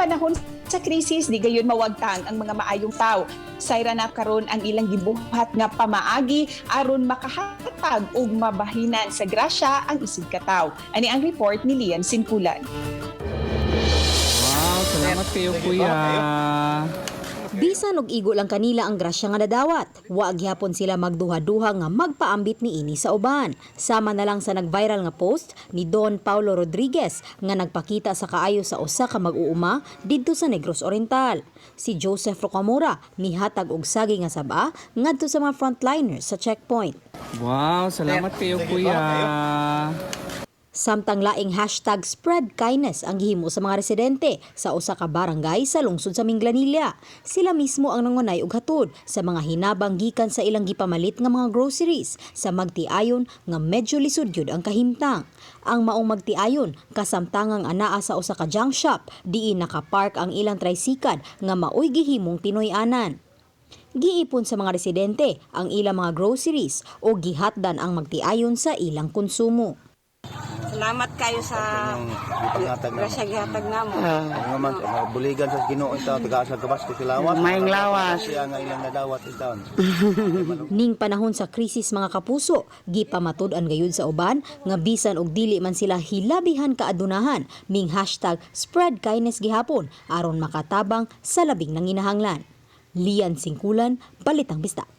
Panahon sa krisis, di gayon mawagtang ang mga maayong tao. Sayra na karon ang ilang gibuhat nga pamaagi aron makahatag og mabahinan sa grasya ang isig kataw. Ani ang report ni Lian Sinkulan. Wow, salamat kayo, kuya. Bisan og igo lang kanila ang grasya nga nadawat, wa gihapon sila magduha-duha nga magpaambit niini sa uban. Sama na lang sa nag-viral nga post ni Don Paulo Rodriguez nga nagpakita sa kaayo sa usa ka mag-uuma didto sa Negros Oriental. Si Joseph Rocamora nihatag og sagi nga saba ngadto sa mga frontliners sa checkpoint. Wow, salamat kayo, kuya. Samtang laing #SpreadKindness ang gihimo sa mga residente sa usa ka barangay sa lungsod sa Minglanilla. Sila mismo ang nangunay og hatod sa mga hinabang gikan sa ilang gipamalit nga mga groceries sa magtiayon nga medyo lisod gyud ang kahimtang. Ang maong magtiayon kasamtangang anaa sa usa ka junk shop diin nakapark ang ilang trisikad nga maoy gihimong Pinoy-anan. Giipon sa mga residente ang ilang mga groceries o gihatdan ang magtiayon sa ilang konsumo. Salamat kayo sa Gipangatag na. grasya gihatag namo. Ang naman, mga buligan sa Ginoo itaw, tagaan sa gawas ko silawas. Maayong lawas. Siya nga ilang nadawat itaw. Ning panahon sa krisis, mga kapuso, gipamatud-an gayud sa uban nga bisan og dili man sila hilabihan kaadunahan, ming #SpreadKindness gihapon aron makatabang sa labing nanginahanglan. Lian Singkulan, Balitang Bisdak.